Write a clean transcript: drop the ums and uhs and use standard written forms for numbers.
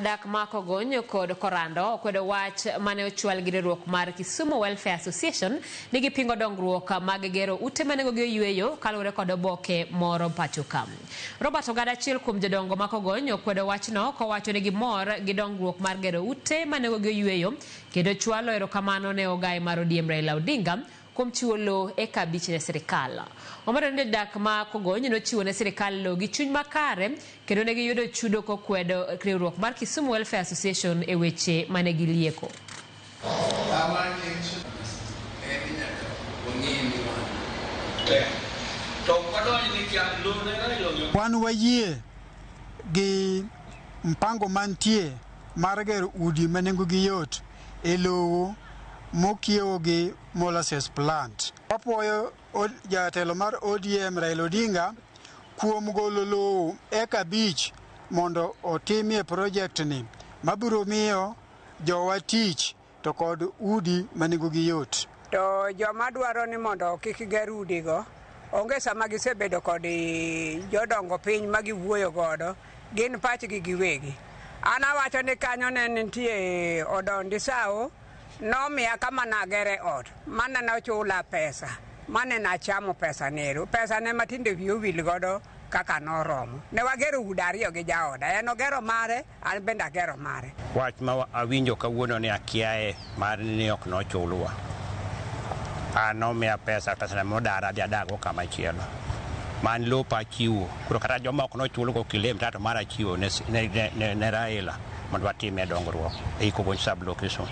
Dak ma Kogony kod Korando okwedo wach mane ochwal gi riwruok mar Kisumu Welfare Association ni gipingo dongruok mag gero ute ma nengogi oyweyo kaluwore kod oboke moro pacho ka. Robert Ogada achiel kuom jodongo ma Kogony okwedo wachno kowacho ni gimor gi dongruok mar gero ute ma nengogi oyweyo kendo chwalo erokamano ne ogaye mar ODM Raila Odinga kuom chiwo lowo eka abich ne sirikal. Omedo ni jodak ma Kogony nochiwo ne sirikal lowo gi chuny makare kendo ne giyudo chudo kokwedo riwruok mar Kisumu Welfare Association e weche mane gilieko. Our intention en ni nyaka wang'e ni wan tek. To ok wadonj ni kia lowo ne Raila omiyo Wan wayie gi mpango mantie mar gero udi ma nengogi yot e lowo mokiewo gi molasses plant. Wapuoyo jatelo mar ODM Raila Odinga kuom golo lowo eka abich mondo otimie project ni mabiro miyo jowa tich to kod udi ma nengogi yot. To joma dwaro ni mondo kik ger udigo, onge sama gisebedo kod jodongo piny ma giwuoyo godo, gin pachgi giwegi. An awacho ni kanyo ne nitie Odondi Sawo, nomiya kama nagere ot, mane nochula pesa, mane nachamo pesa nero. Pesa ne matinde wiya owil godo kaka noromo. Ne wagero udi ariyo gi jaoda, en ogero mare, an bende agero mare. Wach ma awinjo kawuono ni akiaye mar ni ok nochulwa. An nomiya pesa, pesa na modara adhi adaggo kama chielo. Man lopa achiwo. Koro kata joma ok nochulgo kilem to mara achiwo ne, ne, ne, ne Raila mondo watime dongruok ei Kogony sub location.